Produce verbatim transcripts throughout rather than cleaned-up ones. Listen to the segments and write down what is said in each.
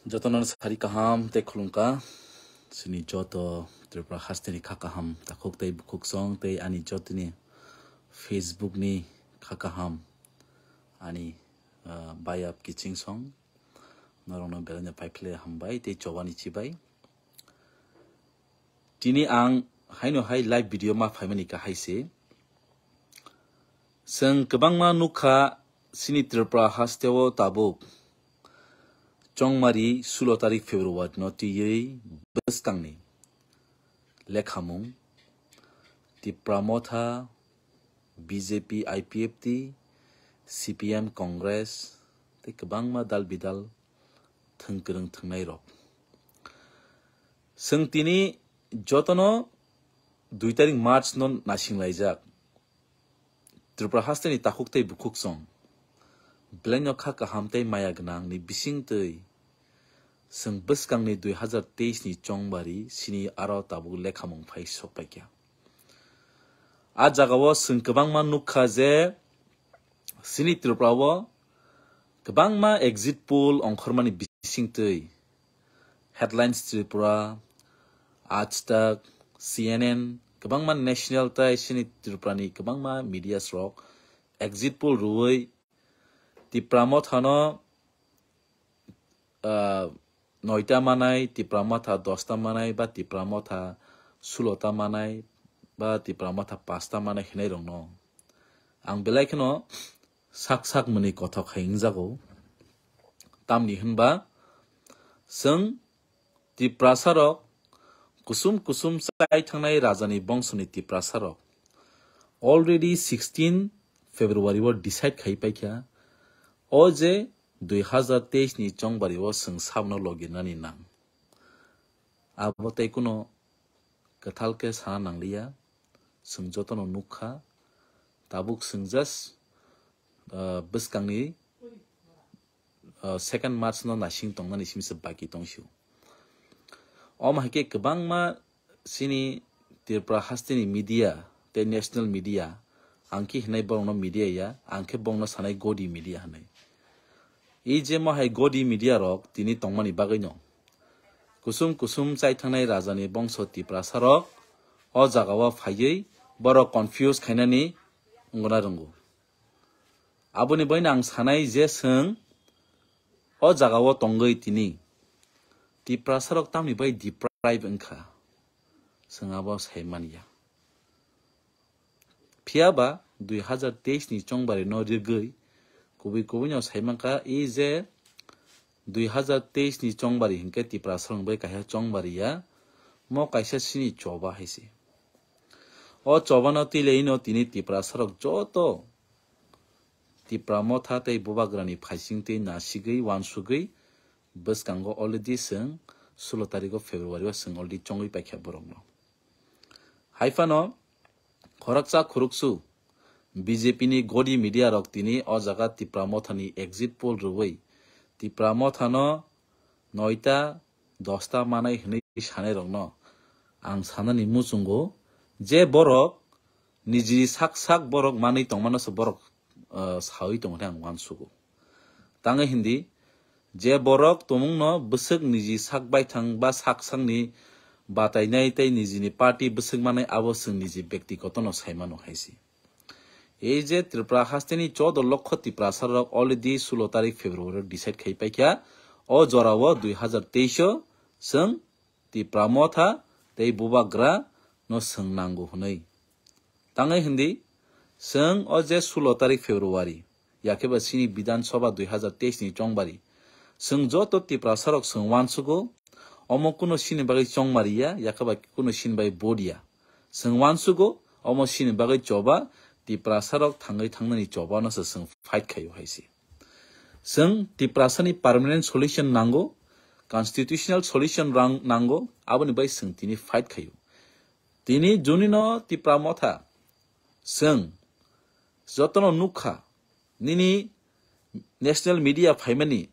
Jotono sari kaham tei khulumkha. Chini joto Tripura hasteni kha kaham takhuk tei bukhuk song tei ani jotoni Facebook ni kha kaham ani, ah, bayap kiching song. Norokno belai no paiphle hambai tei chobani chibai. Tini ang haino hai live video ma phaimani kahai se. Chwng kwbangma nukha chini Tripura hasteo tabuk chongmari sulo tarik February no twiwi bwskangni lekhamung Tipra Motha, B J P, I P F T, C P M, Congress tei kwbangma dal bidal thwng kwrwng thwngnairok. Chwng tini jotono dui tarik March no naisinglaijak. Tripura hasteni takhuk tei bukhuk song belai no kha kaham tei maya gwnang ni bising twi chwng bwskangni dui hazar teis ni chongbari sini aro tabuk lekhamung phai sok paikha. A jagao chwng kwbangma nukha je sini Tripura o kwbangma exit poll ongkhormani bising twi Headlines Tripura, Aaj Tak, C N N, kwbangma national tai sini Tripura ni kwbangma medias rok exit poll rwui Tipra Motha no, ah, noita manai, Tipra Motha dosta manai, ba Tipra Motha sulota manai, ba Tipra Motha pasta manai hinai rok no ang belai kheno sak sak mwnwi kothok hai wngjago. Tamni hwnba chwng Tiprasarok kusum kusum chai thangnai rajani bongsoni Tiprasarok already sixteen February o decide khai paikha o je dui hazar teis ni chongbari o chwng sabno logirnani nang. Abo tei kuno kwthal khe sana nangliya, chwng jotono nukha, tabuk chwng just, ah, bwskangni, ah, second March no naising tongnani simi se baki tongsio. Omo hai khe kwbangma chini Tripura hasteni media tei national media, ang khe hinai borokno media ya, ang khe bongno sanai godi media hinai. I je mo hai godi media rok tini tongmani bagwi no kusum kusum chai thangnai rajani bongso Tiprasa rok o jaga o phaiwi borok confuse khainani wngna rwngo. Aboni baino ang sanai je chwng o jaga o tongwi tini Tiprasa rok tamni bai deprive wngkha, chwng abo sai manya. Phiya ba dui hazar teis ni chongbari no rigwi kubui kubui no sai mankha, i je dui hazar teis ni chongbari hinkhe Tiprasa rok bai kaisa chongbari ya, mo kaisa sini choba hai se. O choba no twi lai no tini Tiprasa rok joto Tipra Motha tei Bubagra ni phaising twi nasigwi wansugwi bwskango already chwng sulo tarikh o February o chwng already chongwi paikha borok no. Hai phano khoroksa khoroksu B J P ni godi media rok tini o jaga Tipra Motha ni exit poll rwui Tipra Motha no noita dosta manai hwnwi sanai rok no ang sanani muchungo je borok niji sak sak borok manwi tongmano se borok, ah, sawi tongo hwnwi ang uansugo. Tangwi hindi, je borok tumungno bwswk niji sak baithang ba sak sakni batainai tei nijini party bwswk manai abo chwng niji byaktigotono sai mano hai se. Ei je Tripura hasteni choudo lokho Tiprasa rok already sulo tarik February decide khai paikha, o jorao dui hazar teis o chwng Tipra Motha tei Bubagra no chwng nango hwnwi. Tangwi hindi, chwng o je sulo tarik February, yakhe ba chini Bidhan Sabha dui hazar teis ni chongbari, chwng joto Tiprasa rok chwng uansugo, omo kuno chini bagwi chongmari ya, yakhe ba kuno chini bagwi vote ya. Chwng uansugo, omo chini bagwi choba, Tiprasa rok thangwi thangnani choba no se chwng fight khaio hai se. Chwng Tiprasa ni permanent solution nango, constitutional solution rang nango, aboni bai chwng tini fight khaio. Tini junino Tipra Motha chwng jotono nukha, nini national media phaimani,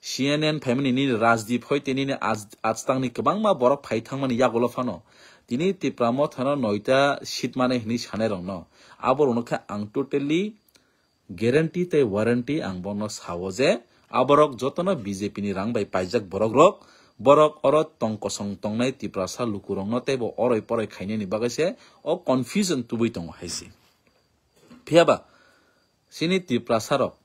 C N N phaimani, nini Rajdeep hoi tei nini Aaj, Aaj Tak ni kwbangma borok phai thangmani yagulo phano tini Tipra Motha no noita seat mane hwnwi sanai rokno, abo rokno khe ang totally guarantee tei warranty ang bono sao je Aborok jotono B J P ni rang bai paijak borok rok, borok oro tong kosong tongnai Tiprasa lukurokno teibo oroi poroi khainani bagwi se o confusion tubui tongo hai se. Phiya ba, chini Tiprasa rok,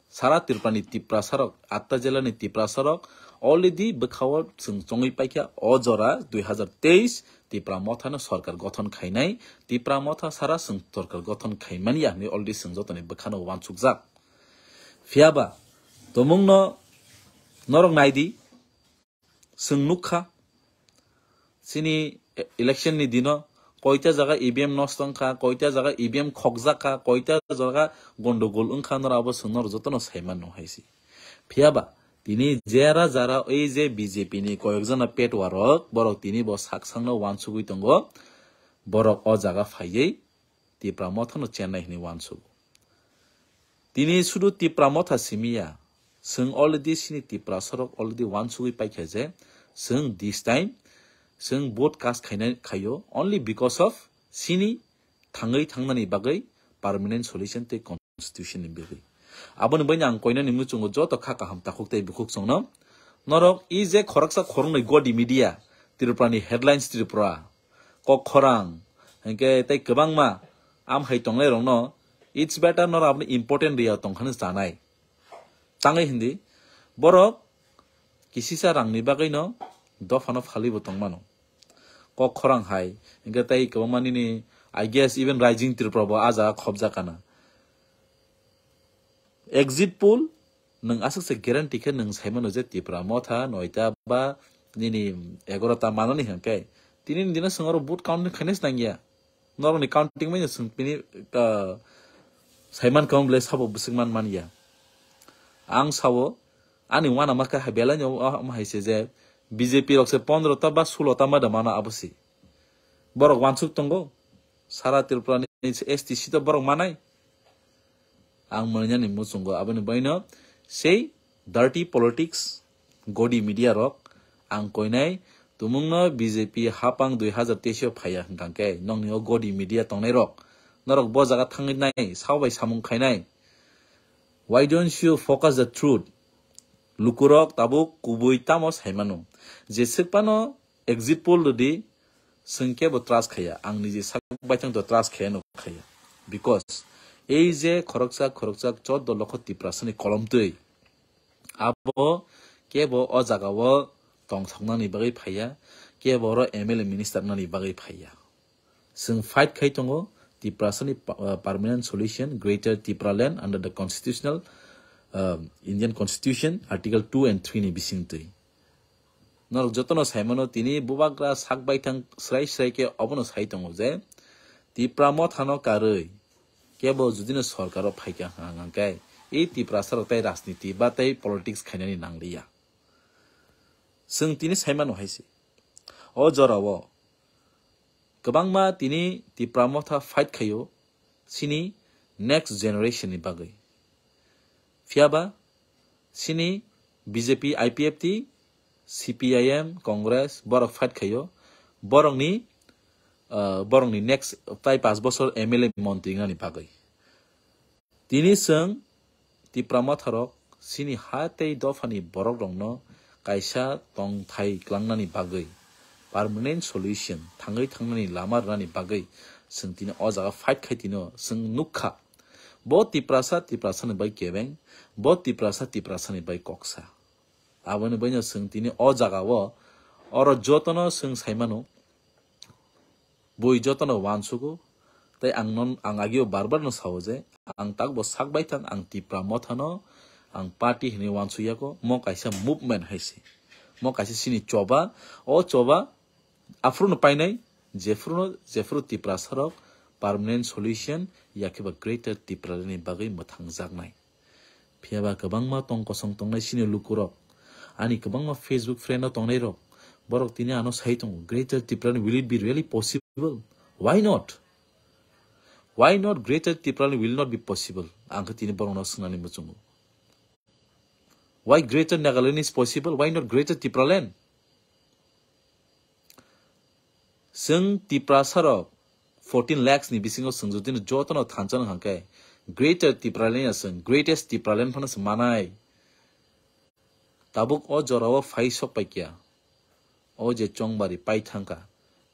sara Tripura ni Tiprasa rok, atta jela ni Tiprasa rok already bwkha o chwng chongwi paikha o jora dui hazar teis Tipra Motha no sorkar gothon khainai, Tipra Motha sara chwng sorkar gothon khaimani ya hinwi already chwng jotoni bwkhano uansukjak. Phiya ba, tomungno norok naidi, chwng nukha, chini e-, election ni dino koita jaga E V M nosto wngkha, koita jaga E V M khokjak kha, koita jaga gondogol wngkha, norok abo chwng norok jotono saimano hai se. Phiya ba, tini jera jara ei je B J P ni koyekjona petwa rok, borok tini bo sak sakno uansugwi tongo, borok o jaga phaiwi Tipra Mothano chennai hinwi uansugo. Tini sudu Tipra Motha simi ya, chwng already chini Tiprasa rok already uansugwi paikha je chwng this time chwng vote cast khainai khaio only because of chini thangwi thangnani bagwi permanent solution tei constitution ni bagwi. Aboni baino ang koinani muchungo joto kha kaham takhuk tei bukhuk chwngno. Norok i je khoroksa khoroknwi godi media Tripura ni headlines Tripura, kok khorang, hinkhe tei kwbangma am hai tongnai rokno it's better norok aboni important riya tongkhani chanai. Tangwi hindi borok kisisa rangni bagwino dophano phalibo tongmano. Kok khorang hai, hinkhe tei kwbangma nini, I guess, even Rising Tripura bo a jaga khobjakana. Exit poll, nwng aswk se guarantee khe nwng saimano je Tipra Motha noita ba nini egarota manani hinkhe, tini ni dino chwng oro vote count khainai se nangya. Norokni counting bai no chwng tini, ah, saiman kha bwle sabo bwswk man manya. Ang sao, ani uanama khe hai belai no, ah, omo hai se je B J P rok se pondro ta ba sulo ta ma da mano abo se. Borok uansuk tongo, sara Tripura ni S T seat o borok manai. Ang mwnwi nani muchungo aboni baino sei dirty politics, godi media rok ang koinai tumungno B J P hapang dui hazar teis o phaiya hwnkha khe nokni o godi media tongnai rok norok bo jaga thangwi nai sao bai samung khainai. Why don't you focus the truth? Lukurok tabuk kubui tamo saimano. Jeswk phano exit poll rwdi, chwng kebo trust khaiya. Ang niji sak baithang to trust khaiya no khaiya. Because ei je khoroksa khoroksa choddo lokho Tiprasani kolom twi, abo kebo o jaga o tongthoknani bagwi phaiya, kebo oro M L A minister nani bagwi phaiya. Chwng fight khai tongo Tiprasani pa-, uh, permanent solution, Greater Tipraland under the constitutional, uh, Indian Constitution, Article two and three ni bising twi. Norok jotono saimano tini bubagra sak baithang srai srai khe obono sai tongo je Tipra Mothano karwi kebo judino sorkaro phaikha hwnkha hwnkhe ei Tiprasa rok tei rajniti ba tei politics khainani nangliya. Chwng tini saimano hai se. O jorao kwbangma tini Tipra Motha fight khaio chini next generation ni bagwi. Phiya ba chini B J P, I P F T, C P I M, Congress borok fight khaio borokni, ah, borokni next tai panch bosor M L A montri wngnani bagwi. Tini chwng Tipra Motharok chini ha tei dophani borokrokno kaisa tongthai klangnani bagwi, permanent solution thangwi thangnani lama rwnani bagwi chwng tini o jaga fight khai tino chwng nukha. Bo Tiprasa, Tiprasani bai kebeng, bo Tiprasa, Tiprasani bai koksa. Aboni baino chwng tini o jagao oro jotono chwng saimano, bui jotono uansugo. Tei ang non, ang agio bar bar no sao je ang takbo sak baithang, ang Tipra Mothano ang party hinwi uansuk yago, mo kaisa movement hai se, mo kaisa chini choba, o choba aphuru no painai, jephuru no, jephuru Tiprasa rok permanent solution yakhe ba Greater Tipraland ni bagwi mwthangjaknai. Phiya ba kwbangma tong kosong tongnai chini lukurok, ani kwbangma Facebook friend o tongnai rok, borok tini ano sai tongo, Greater Tipraland, will it be really possible? Why not? Why not Greater Tipraland will not be possible? Ang khe tini borokno swngnani muchungo. Why Greater Nagaland is possible? Why not Greater Tipraland? Chwng Tiprasa rok fourteen lakhs ni bisingo chwng jodi no jotono thansa no hwnkhe Greater Tipraland ya chwng greatest Tipraland phano se manai. Tabuk o jorao phai sok paikya. O je chongbari pai thangkha.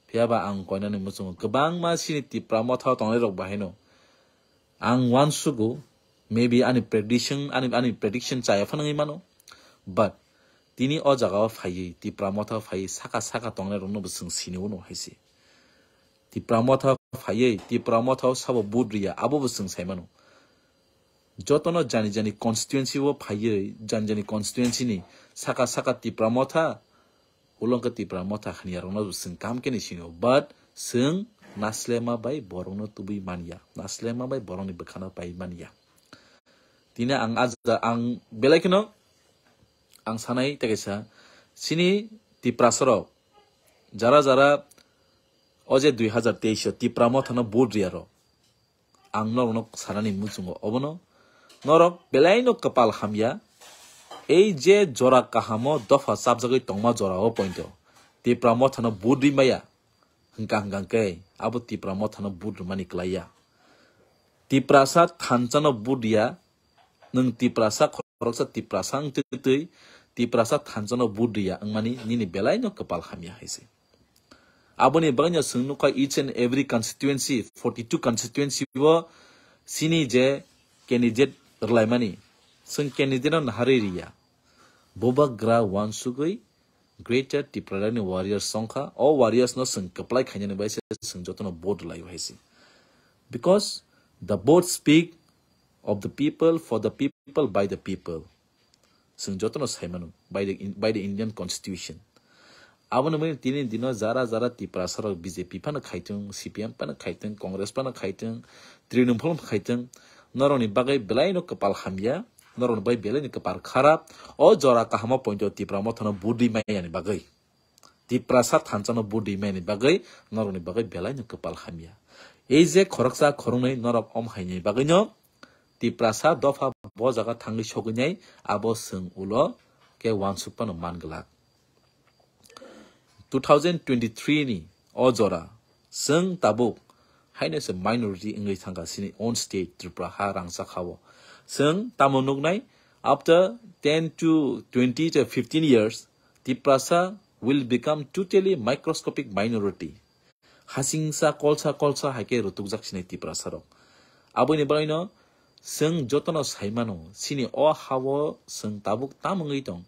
Phiyaba ang koinani muchungo kwbangma sini Tipra Motha tongnai rok bahaino. Ang uansugo, maybe ani prediction, ani, ani prediction chaya phano wngwi mano. But tini o jagao phaiwi, Tipra Motha phaiwi, saka saka tongnai rokno bo chwng sini uno haise. Tipra Motha phaiwi, Tipra Motha sabo vote riya, abo bo chwng sai mano. Jotono jani jani constituency o phaiwi, jani jani constituency ni saka saka Tipra Motha, ulo wngkha Tipra Motha khaniya rokno chwng kam khe ni sino, but chwng naslema bai borokno tubui manya, naslema bai borokni bwkhano pai manya. Tini ang aja, ang belai kheno ang sanai tei kaisa, sini Tiprasa rok jara jara o je dui hazar teis o Tipra Motha no vote riya rok, ang norokno sanani muchungo obono, norok belaino kwpal hamya. Ei je jora kahamo dopha chapjagwi tongma jora o pointo Tipra Mothano vote ri maya hwnkha hwnkha khe abo Tipra Mothano vote rwmani kwlaiya. Tiprasa thansa no vote riya, nwng Tiprasa khoroksa Tiprasa wngtwi twi Tiprasa thansa no vote riya wngmani nini belaino kwpal hamya hai se. Aboni bagwino chwng nukha each and every constituency, forty two constituency o chini je candidate rwlaimani, chwng candidate no naharwi riya. Bubagra uansugwi Greater Tipraland ni warriors songkha, o warriors no chwng kwplai khainani bai se chwng jotono vote rwlaio hai se. Because the vote speak of the people, for the people, by the people. Chwng jotono sai mano, by the, by the Indian Constitution. Aboni bagwi tini dino jara jara Tiprasa rok B J P phano khaitwng, C P M phano khaitwng, Congress phano khaitwng, Trinamool phano khaitwng, norokni bagwi belaino kwpal hamya, norokni bagwi belaino kwpal kharap, o jora kahamo pointo Tipra Mothano vote ri maya ni bagwi. Tiprasa thansa no vote ri maya ni bagwi norokni bagwi belaino kwpal hamya. Ei je khoroksa khoroknwi norok om haini bagwino Tiprasa dopha bo jaga thangwi sogwinai abo chwng ulo khe uansuk phano man glak. Two thousand twenty-three ni o jora chwng tabuk haino se minority wngwi thangkha chini own state Tripura ha rangchak ha o. Chwng tamo nuknai, after ten to twenty to fifteen years, Tiprasa will become totally microscopic minority. Hasingsa kolsa kolsa hai khe rutukjak sinai Tiprasa rok. Aboni bagwino chwng jotono sai mano, chini o ha-o chwng tabuk tam wngwi tong.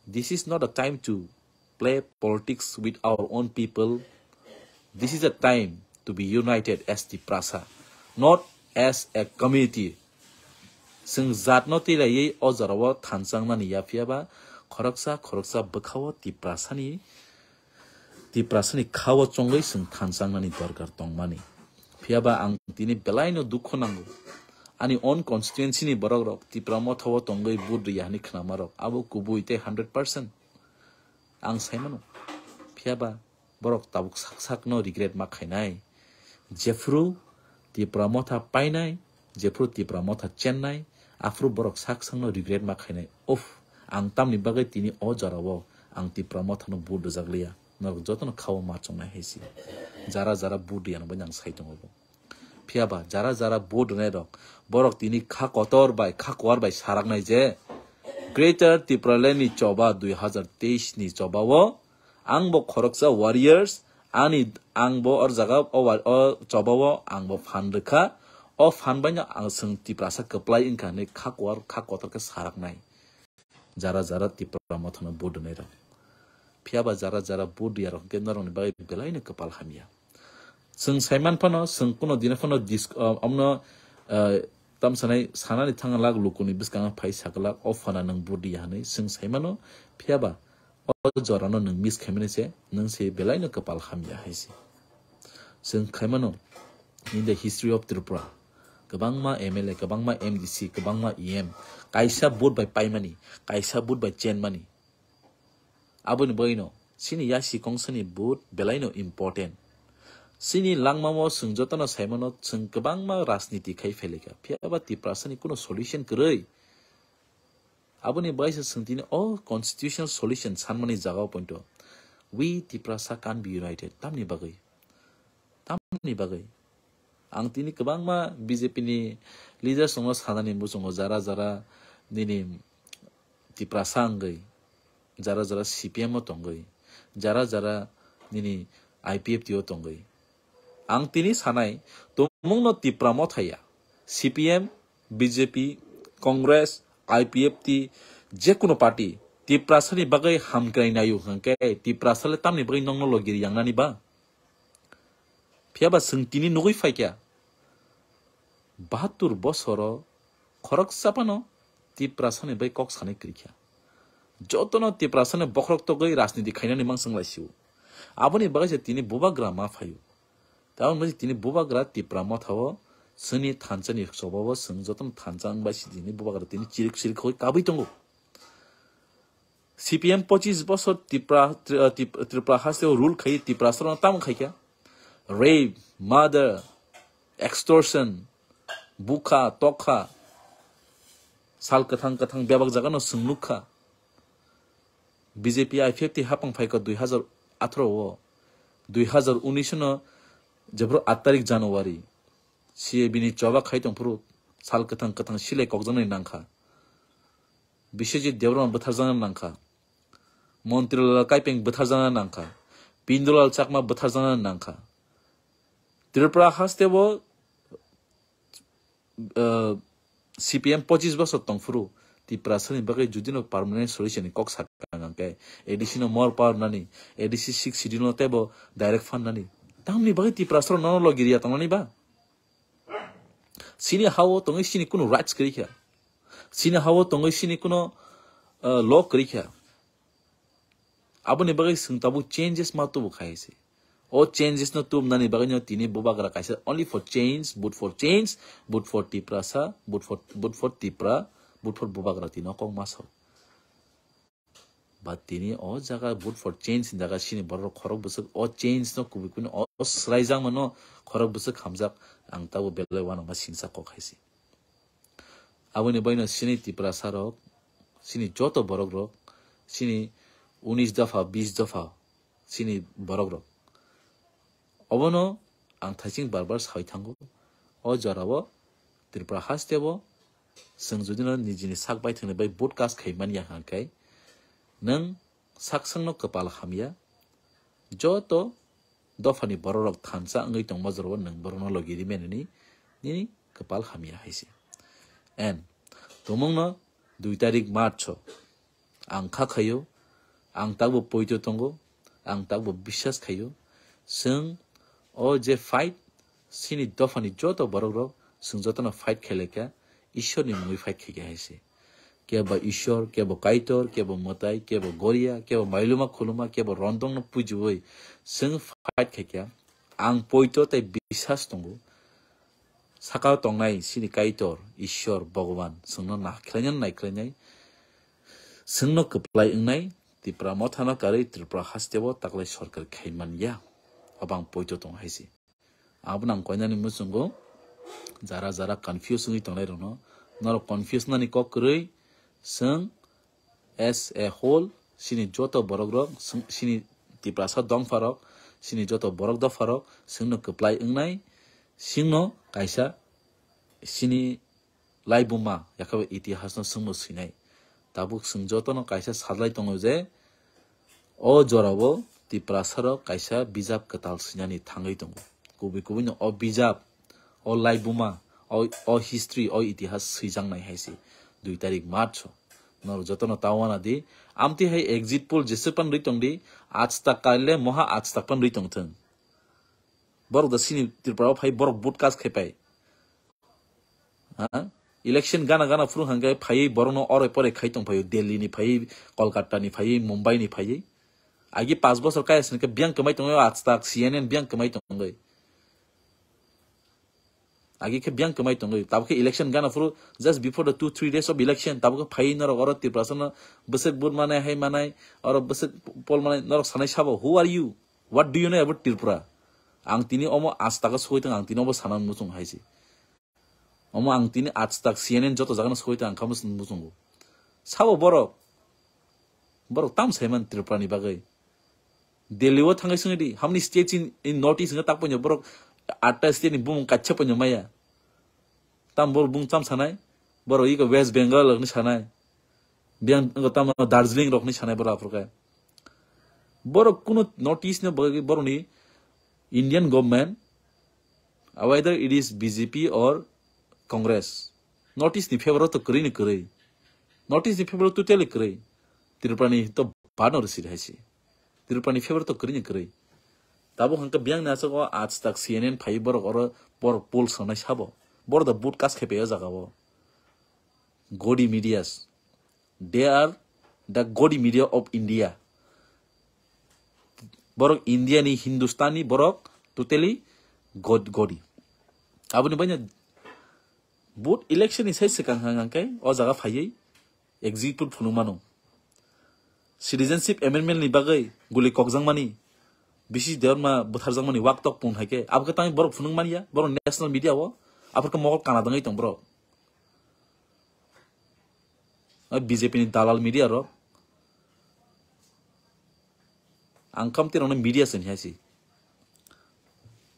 This is not a time to play politics with our own people. This is a time to be united as Tiprasa, not as a community. Chwng jatno twi laiwi o jorao thansa wngnani ya, phiyaba khoroksa khoroksa bwkhao Tiprasani, Tiprasani khao chongwi chwng thansa wngnani dorkar tongmani. Phiyaba ang tini belaino dukhu nango. Ani own constituency ni borok rok Tipra Mothao tongwi vote riya hwnwi khnama rok abo kubui tei hundred percent. Ang sai mano. Phiyaba borok tabuk sak sakno regret ma khainai. Jephru Tipra Motha painai, jephru Tipra Motha chennai, aphru borok sak sakno regret ma khainai. Uff, ang tamni bagwi tini o jorao ang Tipra Mothano vote rwjak liya. Norok jotono khao ma chongnai hai se. Jara jara vote riyano bai ang sai tongo bo. Phiyaba jara jara vote rwnai rok, borok tini kha kotor bai, kha kuar bai saraknai je Greater Tipraland ni choba dui hazar teis ni choba o ang bo khoroksa warriors, ani ang bo or jaga o wa-, o choba o ang bo phan rwkha. O phan bai no ang chwng Tiprasa kwplai wngkha hinwi kha kuar kha kotor khe saraknai. Jara jara Tipra Mothano vote rwnai rok. Phiyaba jara jara vote riya rok khe norokni bagwi belaino kwpal hamya. Chwng saiman phano, chwng kuno dino phano dis-, uh, omno, uh, tam sanai, sanani thang lak lukuni bwskango phai sa glak, o phana nwng vote riya hwnwi chwng saimano, phiyaba o jorano nwng miss khaimani se, nwng se belaino kwpal hamya hai se. Chwng khaimano, in the history of Tripura, kwbangma M L A, kwbangma M D C, kwbangma E M, kaisa vote bai paimani, kaisa vote bai chenmani. Aboni bagwino, chini yasi kongsani vote belaino important. Chini langmao chwng jotono saimano chwng kwbangma rajniti khai phailika. Phiyaba Tiprasani kuno solution kwrwi. Aboni bagwi se chwng tini o constitutional solution sanmani jagao pointo. We Tiprasa can't be united. Tamni bagwi? Tamni bagwi? Ang tini kwbangma B J P ni leaders rokno sanani muchungo jara jara nini Tiprasa wngwi jara jara C P M o tongwi, jara jara nini I P F T o tongwi. Ang tini sanai, tumungno Tipra Motha ya, C P M, B J P, Congress, I P F T, jekunu party, Tiprasani bagwi hamkrai naio hwnkhe, Tiprasale tamni bagwi nokno logi riyangnani ba? Phiyaba chwng tini nugwi phaikha, bahattur bosoro khoroksa phano Tiprasani bai kok sanai kwrwikha. Jotono Tiprasani bokhorok togwi rajniti khainani manswng laisio. Aboni bagwi se tini bubagra ma phaio. Tamoni bagwi tini bubagra Tipra Mothao chwngni thansani chobao chwng jotono thansa wngbai se tini bubagra tini chirik chirik khoi kabui tongo. C P M pochis bosor Tipra, Tri-, uh, Tip-, Tripura hasteo rule khai, Tiprasarokno tamo khaikha? Rape, murder, extortion, bukha, tokha, sal kwthang kwthang bebak jagano chwng nukha. B J P I P F T hapang phaikha dui hazar atharo o, dui hazar unis no jephru aat tarik January, C A B ni choba khai tongphuru sal kwthang kwthang silai kokjaknai nangkha. Biswajit Debbarma bwtharjakna nangkha. Montrilal Kaipeng bwtharjakna nangkha. Pindulal Chakma bwtharjakna nangkha. Tripura hasteo, uh, C P M pochis bosor tongphuru Tiprasani bagwi judino permanent solution ni kok sakha hwnkhe A D C no more power nani, A D C six schedule no teibo direct fund nani. Tamni bagwi Tiprasarok nono logi riya tongnani ba? Chini hao tongwi chini kuno rights kwrwi kha. Chini hao tongwi chini kuno, uh, law kwrwi kha. Aboni bagwi chwng tabuk changes ma tubu khai se. O changes no tubnani bagwi no tini bubagra kaisa only for change, vote for change, vote for Tiprasa, vote for, vote for Tipra, vote for bubagra tini o kok ma sao. But tini o jaga vote for change ni jaga chini borok khorok bwswk o change no kubui kubui no o swraijak mano khorok bwswk hamjak ang tabuk belai uanama singsa kok hai se. Aboni baino chini Tiprasa rok, chini joto borok rok, chini unis dopha, bis dopha, chini borok rok. Obono ang thaising bar bar sawi thango. O jorao Tripura hasteo chwng judino nijini sak baithangni bai vote cast khai manya hwnkhe, nwng saksangno kwpal hamya, joto dophani bororok thansa wngwi tongma jorao nwng borokno logi rimani nini kwpal hamya hai se. And tumungno dui tarik March o ang kha khaio, ang takbo poito tongo, ang takbo biswas khaio, chwng o je fight chini dophani joto borok rok chwng jotono fight khailai kha, Ishwar ni mungwi fight khaikha hai se. Kebo Ishwar, kebo Kaitor, kebo Mwtai, kebo Goria, kebo Mailuma Khuluma, kebo Rondong no pujiwi chwng fight khaikha. Ang poito tei biswas tongo. Sakao tongnai chini Kaitor, Ishwar, Bhagwan chwngno nakhlainani naikhlainai. Chwngno kwplai wngnai, Tipra Mothano karwi Tripura hasteo taklai sorkar khai manya. Obo ang poito tongo hai se. Abono ang koinani muchungo jara jara confuse wngwi tongnai rokno. Norok confuse nani kok kwrwi chwng as a whole chini joto borok rok, chwng-, chini Tiprasa dongpha rok, chini joto borok dopha rok chwngno kwplai wngnai, chwngno kaisa chini laibuma, yakhe bo itihasno chwngno swinai. Tabuk chwng jotono kaisa sajlai tongo je, o jorao Tiprasarok kaisa bijap kwtal swinani thangwi tongo. Kubui kubuino o bijap, o laibuma, o, o history, o itihas swijaknai hai se dui tarik March o. Norok jotono ta uana di, amtwi hai exit poll jeswk pan rwi tong di, Aaj Tak kaile moha Aaj Tak pan rwi tong thwng. Borok da chini Tripura o phai borok vote cast khai pai. Ha? Election gana gana phuru hangkhe phaiwi borokno oroi poroi khai tong phaio, Delhi ni phaiwi, Kolkata ni phaiwi, Mumbai ni phaiwi. Agi panch bosor kaya sini khe biyang kwmai tongo, Aaj Tak, C N N biyang kwmai tongwi. Agi khe biyang kwmai tongwi. Tabuk khe election gana phuru just before the two, three days of election, tabuk khe phaiwi norok oro Tiprasano bwswk vote manai, hai manai, oro bwswk poll manai, norok sanai sabo, who are you? What do you know about Tripura? Ang tini omo Aaj Tak o sogwi tong, ang tini omo sana muchung hai se. Omo ang tini Aaj Tak, C N N joto jagano sogwi tong, ang kha muchungo. Sabo borok. Borok tam saiman Tripura ni bagwi. Delhi o thangwi swngwi di, how many states in, in North East hwnkhe tak poino borok atta state ni bumung kaisa poino maya. Tam borok bung tam sanai, borok iko West Bengal ni sanai. Biyang wngkha tamo Darjeeling rokni sanai borok aphuru khe. Borok kuno North East ni bagwi borokni Indian government, whether it is B J P or Congress, North East ni favor o to kwrwi ni kwrwi. North East ni favor o totally kwrwi. Tripura ni to bano rwsiri hai se. Tripura ni favor o to kwrwi ni kwrwi. Tabuk hwnkhe biyang ni aswk o Aaj Tak, C N N phai borok oro borok poll swngnai sabo. Borok da vote cast khai pai o jaga o. Godi medias. They are the godi media of India. Borok India ni, Hindustan ni borok totally god-, godi. Aboni bagwi vote election ni sai swkang hang hang khe o jaga phaiwi exit poll phunuk mano. Citizenship amendment ni bagwi guli kokjakmani, bisi Debbarma butharjakmani wak tok pung hai khe abo khe tangwi borok phunuk manya, borok national media o aphuru khe mokol kana dangwi tong borok. O B J P ni dalal media rok. Ang kamti rokno media se hwnwi hai se.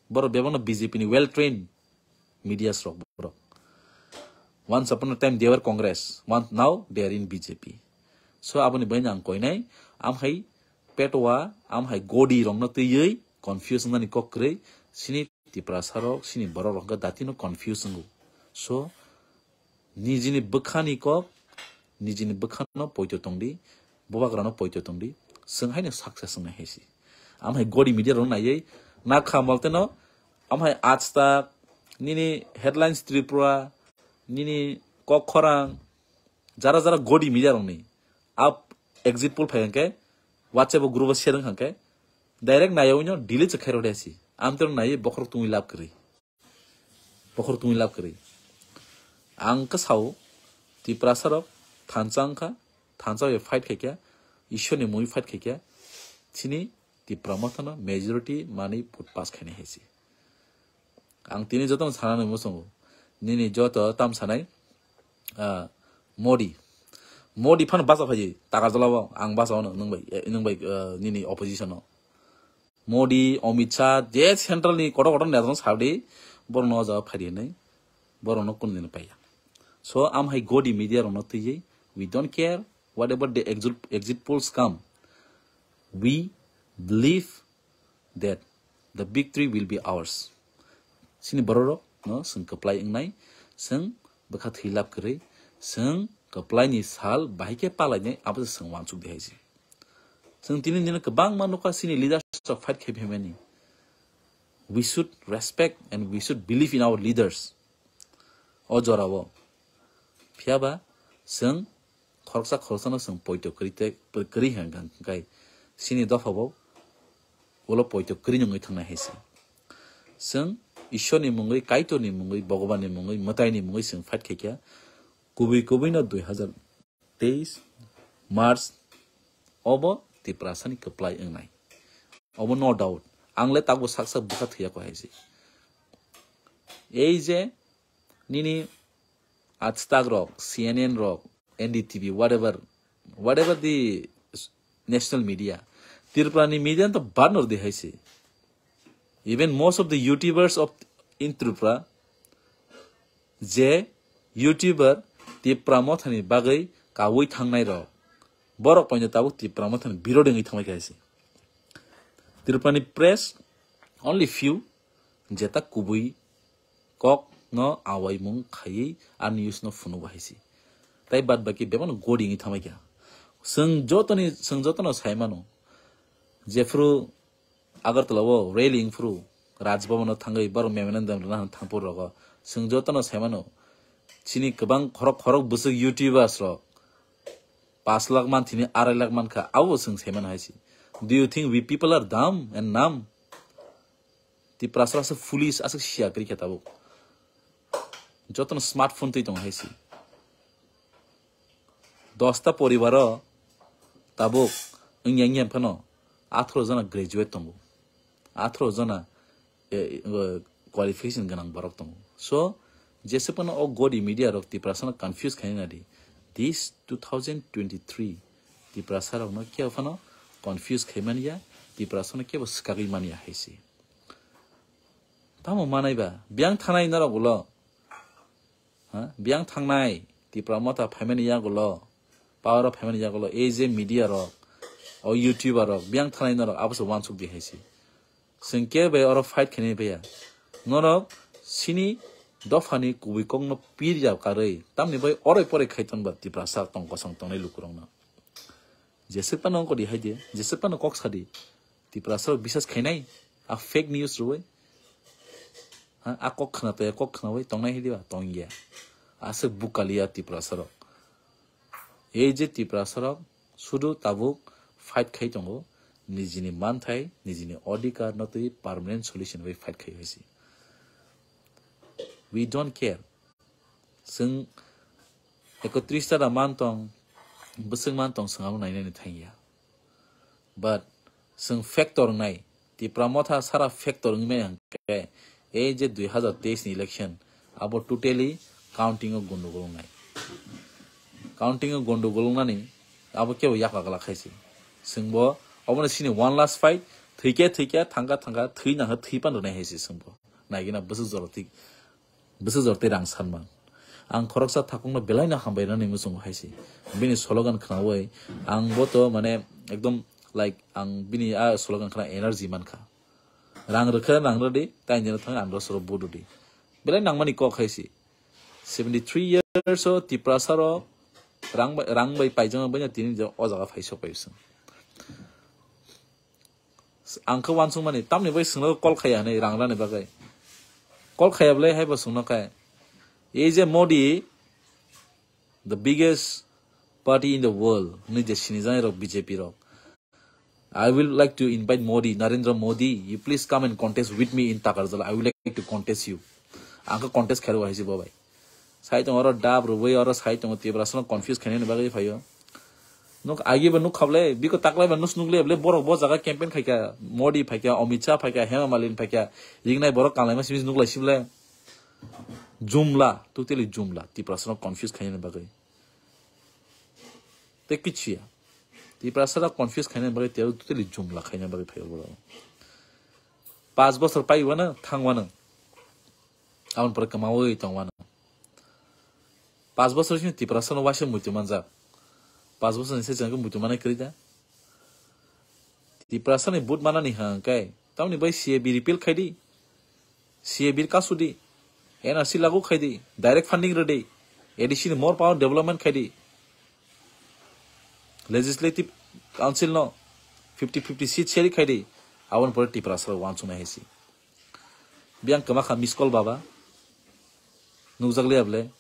Borok bebakno B J P ni well trained medias rok borok. Once upon a time they were Congress, once now they are in B J P. So aboni bagwi ang koinai, am hai petwa, am hai godi rokno twiwi confuse wngnani kok kwrwi, sini Tiprasa rok, sini borok rok datino confuse wngo. So nijini bwkhani kok, nijini bwkhano poito tongdi, bubagrano poito tongdi, chwng haino success wngnai hai se. Am hai godi media rok naiwi nakha molteno, am hai Aaj Tak, nini Headlines Tripura, nini Kok Khorang, jara jara godi media rokni up exit poll phai hwnkhe, WhatsApp o group o share wngkha hwnkhe, direct naiwi no delete se khairok de hai se. Amtwrwng naiwi bokhorok tungwi lab kwrwi. Bokhorok tungwi lab kwrwi. Ang khe sao, Tiprasa rok thansa wngkha, thansa bai fight khaikha, Ishwar ni mungwi fight khaikha, chini Tipra Motha no majority manwi vote pass khainai hai se. Ang tini jotono sana nai muchungo, nini joto tam sanai, ah, Modi. Modi phano bacha phai, Takarjala o ang bacha ono nwng bai, eh, nwng bai, eh, nini opposition o. Modi, Amit Shah, je central ni kotor kotor neta rok sadi, borok no o jaga phai di hinwi, borok no kunu din paiya. So, am hai godi media rok no twiwi, we don't care whatever the exit, exit polls come, we believe that the victory will be ours. Sini borok rok no chwng kwplai wngnai, chwng bwkha thwi lab kwrwi, chwng kwplai ni sal bahai khe palai nai, abo se chwng uansuk di hai se. Chwng tini dino kwbangma nukha chini leaders rok fight khai phaimani. We should respect and we should believe in our leaders. O jorao. Phiyaba chwng khoroksa khoroksano chwng poito kwrwi te, kwrwi hwnkha hwnkhe chini dophabo ulo poito kwrwi nungwi thangnai hai se. Chwng Ishwar ni mungwi, Kaitor ni mungwi, Bhogoban ni mungwi, mwtai ni mungwi chwng fight khaikha. Kubui kubui no dui hazar teis March obo Tiprasani kwplai wngnai. Obo no doubt. Ang le tabuk saksa bwkha thwiya kho hai se. Ei je nini Aaj Tak rok, C N N rok, N D T V, whatever, whatever the national media, Tripura ni media to banner di hai se. Even most of the YouTubers of in Tripura, je YouTuber Tipra Mothani bagwi kaui thangnai rok, borok poino tabuk Tipra Mothani birodi wngwi thangbai kha hai se. Tripura ni press only few jeta kubui kok no awaimung khaiwi a news no phunuk hai se. Tai bad baki bebak no godi wngwi thangbai kha. Chwng jotoni, chwng jotono sai mano. Jephru Agartala o rally wngphuru Raj Bhavan o thangwi borok memorandum rwna hwn thangphuru rogo. Chwng jotono sai mano. Chini kwbang khorok khorok bwswk YouTubers rok paanch lakh man thini arai lakh man kha, abo chwng sai mano hai se. Do you think we people are dumb and numb? Tiprasa aswk foolish, aswk siya kwrwi kha tabuk. Jotono smartphone twi tongo hai se. Dosta poribaro tabuk wngya wngya phano atharo jona graduate tongo. Atharo jona, eh, eh, qualification gwnang borok tongo. So, jese phano o godi media rok Tiprasano confuse khaina di. This two thousand twenty-three Tiprasa rokno kebo phano confuse khaimani ya, Tiprasano kebo swkagwi mani ya hai se. Tamo manai ba, biyang thanai norok ulo. Ha? Biyang thangnai, Tipra Motha phaimani yagulo. Power of family jagolo, ei je media rok, o YouTuber rok, biyang thanai norok abo se wansuk di hai se. Chwng khe bai oro fight khainai baya. Norok sini dophani kubui kokno pir ya karwi, tamni bai oroi poroi khai tonba Tiprasa tong kosong tongnai lukurokno. Jeswk phano ongkha di hai de, jeswk phano kok sa di. Tiprasa rok bisas khainai, a fake news rwui. Ha, a kok khna to, kok khnaui tongnai hai diba, tong ya. Aswk bukaliya Tiprasa rok. Ei je Tiprasa rok sudu tabuk fight khai tongo, nijini manthai, nijini odhikar no twi permanent solution bai fight khai hai se. We don't care. Chwng ekotris ta da man tong, bwswk man tong, chwng abo nainani thang ya. But chwng factor wngnai, Tipra Motha sara factor wngmani hwnkhe, ei je dui hazar teis ni election, abo totally counting o gondogol wngnai. Counting o gondogol wngnani abo kebo yakla glak hai se. Chwngbo obono sini one last fight, thwikhe thwikhe, thangkha thangkha, thwi nangkha thwi pan rwnai hai se chwngbo. Naigina bwswk jora thwi, bwswk jora tei rang sanma. Ang khoroksa thakungno belaino hambai rwnani muchungo hai se. Bini slogan khnaui ang bo to mane ekdom like ang bini a slogan khna energy mankha. Rang rwkha, rang rwdi, tai nini thang ang rosoro bududi. Belai nangmani kok hai se. Seventy three years o Tiprasa rok rang bai, rang bai paijama banya tini o jaga phai sok pai sung. Ang khe wansukmani, tamni bai swngno call khaiya hinwi rang rani bagwi. Call khaiya bwlai hai bo swngno khe. Ei je Modi, the biggest party in the world, hinwi je sinijak rok B J P rok. I will like to invite Modi, Narendra Modi, you please come and contest with me in Takarjala. I would like to contest you. Ang khe contest khairok hai se bo bai. Sai tongo oro dab rwui oro sai tongo Tiprasano confuse khainani bagwi phaio. Nuk agi ba nuk khablai, biko taklai ba nus nukle ble borok bo jaga campaign khaikha, Modi phaikha, Amit Shah phaikha, Hema Malini phaikha, ringnai borok kanlaima simi nuklai sible. Jumla, totally jumla, Tiprasano confuse khainani bagwi. Tei kichiya. Tiprasano confuse khainani bagwi tei totally jumla khainani bagwi phaio borok. Pas bosor pai wano, thang wano. Aboni pore kwmaui tong wano. Pas bosor sini Tiprasano waisa muitu manjak. Pas bosor ni se jang muitu manai kwrwi da. Tiprasani vote manani hang kai. Tamni bai C A B repeal khai di. C A B kasu di. N R C lagu khai di. Direct funding rw di. A D C ni more power development khai di. Legislative Council no fifty fifty seat share khai di. Aboni pore Tiprasa wansuknai hai se. Biyang kwma kha miss call baba. Nukjak liya ble.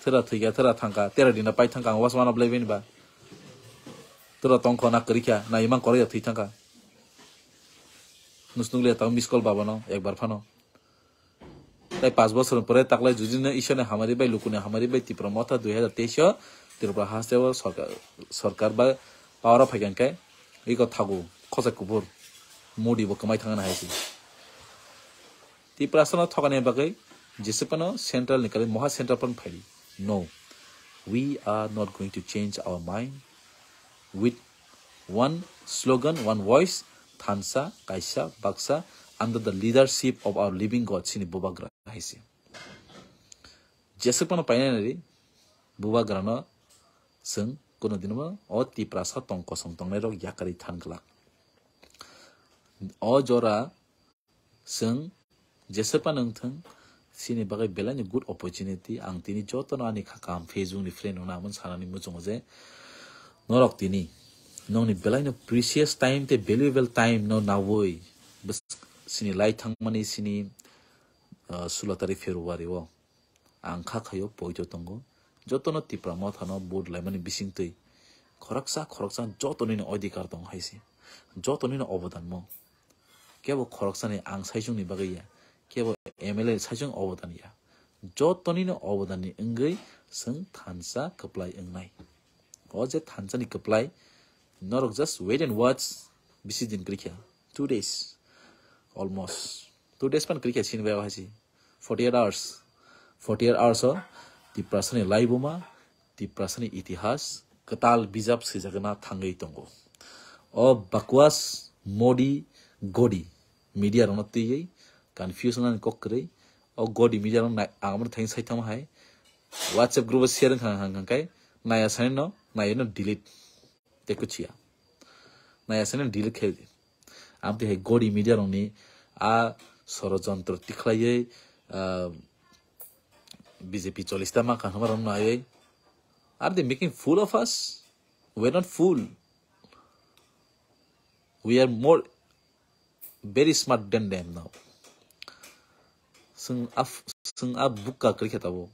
Thera thwikha, thera thangkha, tera dina pai thangkha, ang was wanna blame bini ba. Thera tongkho na kwrwikha, na imang korokya thwi thangkha. Nus nukliya tang miss call baba no, ekbar phano. Tai pas bosor pore taklai jujino Ishwar ni hamari bai, lukuni hamari bai, Tipra Motha dui hazar teis o Tripura haste o sarkar, sarkar bai power o phaikha khe, iko thagu, khosai kubur, Modi bo kwmai thangna hai se. Tiprasano thokani bagwi jesa phano central ni kwrwi moha central phano phai di. No, we are not going to change our mind with one slogan, one voice, thansa, kaisa, baksa, under the leadership of our living God, sini bubagra hai se. Jesa phano painani ri, bubagrano chwng kuno dino o Tiprasa tong kosong tongnai rok yakarwi than glak. O jora chwng jesa phano wngthwng, sini bagwi belai ni good opportunity. Ang tini jotono ani kha kaham Facebook ni friend rokno amo sanani muchungo je norok tini nokni belai no precious time tei valuable time no naui bwswk sini lai thangmani sini, ah, sulo tarik February o. Ang kha khaio poito tongo. Jotono Tipra Mothano vote laimani bisingtwi khoroksa khoroksa jotonino odhikar tongo hai se. Jotonino obodan mo. Kebo khoroksani ang saichungni bagwi ya. Kebo M L A saichung obodan ya. Jotonino obodanni wngwi chwng thansa kwplai wngnai. O je thansani kwplai, norok just wait and watch. Bisi din kwrwikha. Two days. Almost. Two days pan kwrwikha sini bai o hai se. Forty eight hours. Forty eight hours o Tiprasani laibuma, Tiprasani itihas, kwtal bijap swijagna thangwi tongo. O bakwas Modi godi media rokno twiwi confusion ani kok kwrwi. O godi media rok nai, ang abo thang sai thangma hai WhatsApp group o share wngkha hang hang kai Naya sani no, naya no delete. Tei kuchiya. Naya sani no delete khe di. Amtwi hai gori media rokni a sorojontro tikhlaiwi, ah, B J P cholista ma kaham rok naiwi. Are they making fool of us? We're not fool. We are more very smart than them now. Sung a, sung a bukka kri khe tabuk.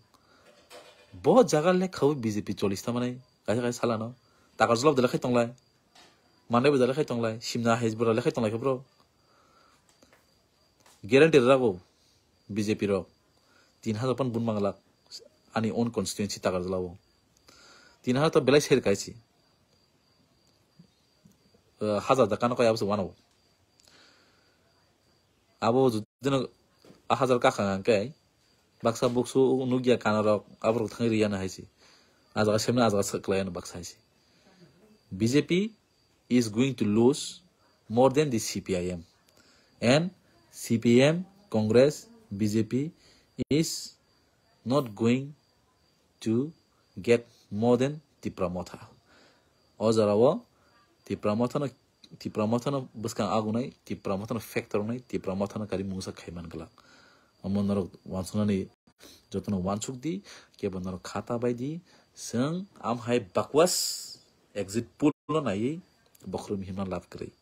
Bo jaga le khawi B J P cholista manai. Kaisa kaisa salano. Takar jolab de le khai tonglai. Manai bo de le khai tonglai. Simna hai bora le khai tonglai khe bro. Guarantee rago B J P rok. Tin hajar pan bun manglak. Ani own constituency takar jolabo. Tin hajar to belai ser kaisi. Eh, hajar da kano kaya bwswk mano. Abo judino a hajar kakha hwnkhe baksa buksu nukya kanorok aborok thangwi riyana haisi. A jaga semna a jaga swk khlaiyano baksa haisi. B J P is going to lose more than the C P I M. And C P M, Congress, B J P is not going to get more than Tipra Motha. O jorao Tipra Motha no, Tipra Motha no bwskang agunai, Tipra Motha no factor wngnai, Tipra Motha no kari mungsa khaiman glak. Omo norok wansuknani jotono wansuk di, kebo norok khata bai di, chwng amhai bakwas exit poll no naiwi bokhorok himna lab kwrwi.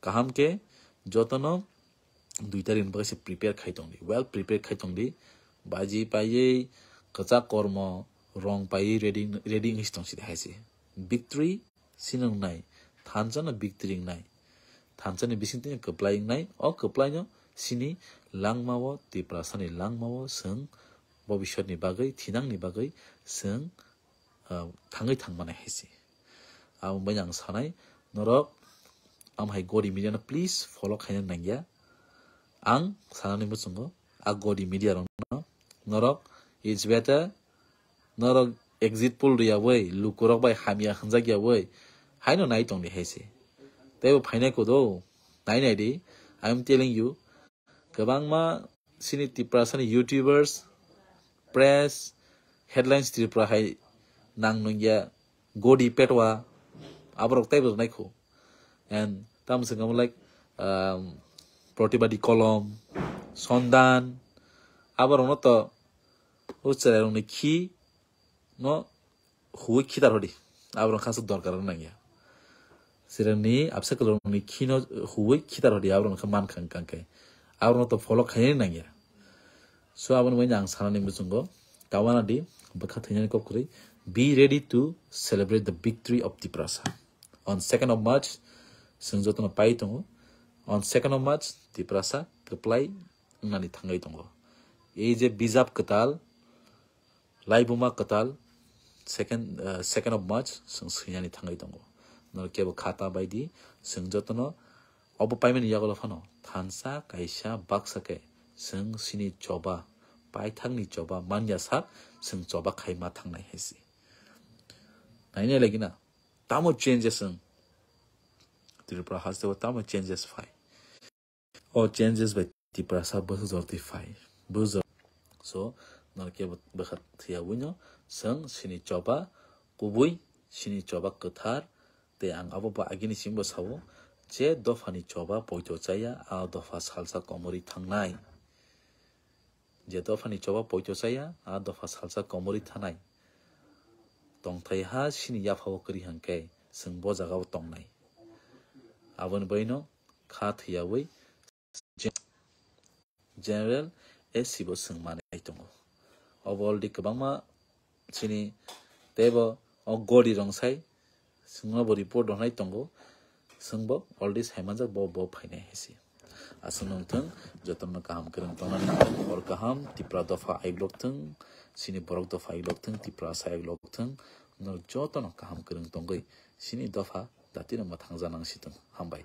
Kaham khe jotono dui tarikni bagwi se prepare khai tongdi, well prepare khai tongdi. Baji paiwi kwchak kormo rong paiwi ready, ready wngwi tong sidi hai se. Victory sino wngnai, thansa no victory wngnai. Thansa ni bising twi kwplai wngnai, o kwplai no sini langmao, Tiprasa ni langmao chwng bobiswt ni bagwi, thinang ni bagwi chwng ah, thangwi thangmani hai se. Abo bai ang sanai, norok am hai gori media no please follow khaina nangya. Ang sanani muchungo, a gori media rok no, norok it's better, norok exit poll riya bai, lukurok bai hamya hwnjak ya bai, haino nai tongdi hai se. Tei bo phainai kudo, nai nai di, I am telling you, kwbangma sini Tiprasani YouTubers, press, headlines Tripura hai nang nungya, godi petwa, aborok taibo rwnai kho. And tamo se kamo like, um, Protibadi Kolom, Sondan, aborokno to o chwrairokni khi no huwi khitar hodi. Aborok khasa dorkar nangya. Sirangni absa kwlwrokni khino huwi khitar hodi aborok khe man khang kang khe. Aborok to follow khainani nangya. So aboni bai ang sanani muchungo kawana di bwkha thwinani kok kwrwi. Be ready to celebrate the victory of Tiprasa. On second of March, chwng jotono pai tongo. On second of March, Tiprasa kwplai wngnani thangwi tongo. Ei je bijap kwtal, Laibuma kwtal second, uh, second of March chwng swinani thangwi tongo. Norok kebo khata bai di, chwng jotono obo paimani yagulo phano thansa kaisa baksa khe chwng sini choba, paithakni choba manya sak chwng choba khai ma thangnai hai se. Nainai lagi na, tamo changes wng Tripura hasteo tamo changes phai. O changes bai Tiprasa bwswk jor twi phai. Bwswk jor. So, norok kebo bwkha thwiyawi no chwng sini choba kubui, sini choba kwthar, tei ang abo bo agini simi bo sao, je dophani choba poito chaya, a dopha salsa komorwi thangnai. Je dophani choba poito chaya, a dopha salsa komorwi thanai. Tongthai ha sini yaphao kwrwi hwnkhe chwng bo jagao tongnai. Aboni baino kha thwiyawi General S C bo swng manai tongo. Obo already kwbangma sini teibo o gori rong sai swngno bo report rok nai tongo. Swngbo already saimanjak bo, bo phainai hai se. Aswk nung thung, jotono kaham kwrwng tongna nang, hor kaham, Tipra dopha aiglok thung, sini borok dopha aiglok thung, Tipra sa aiglok thung, norok jotono kaham kwrwng tongwi sini dopha datino mwthangja nang si thung. Hambai.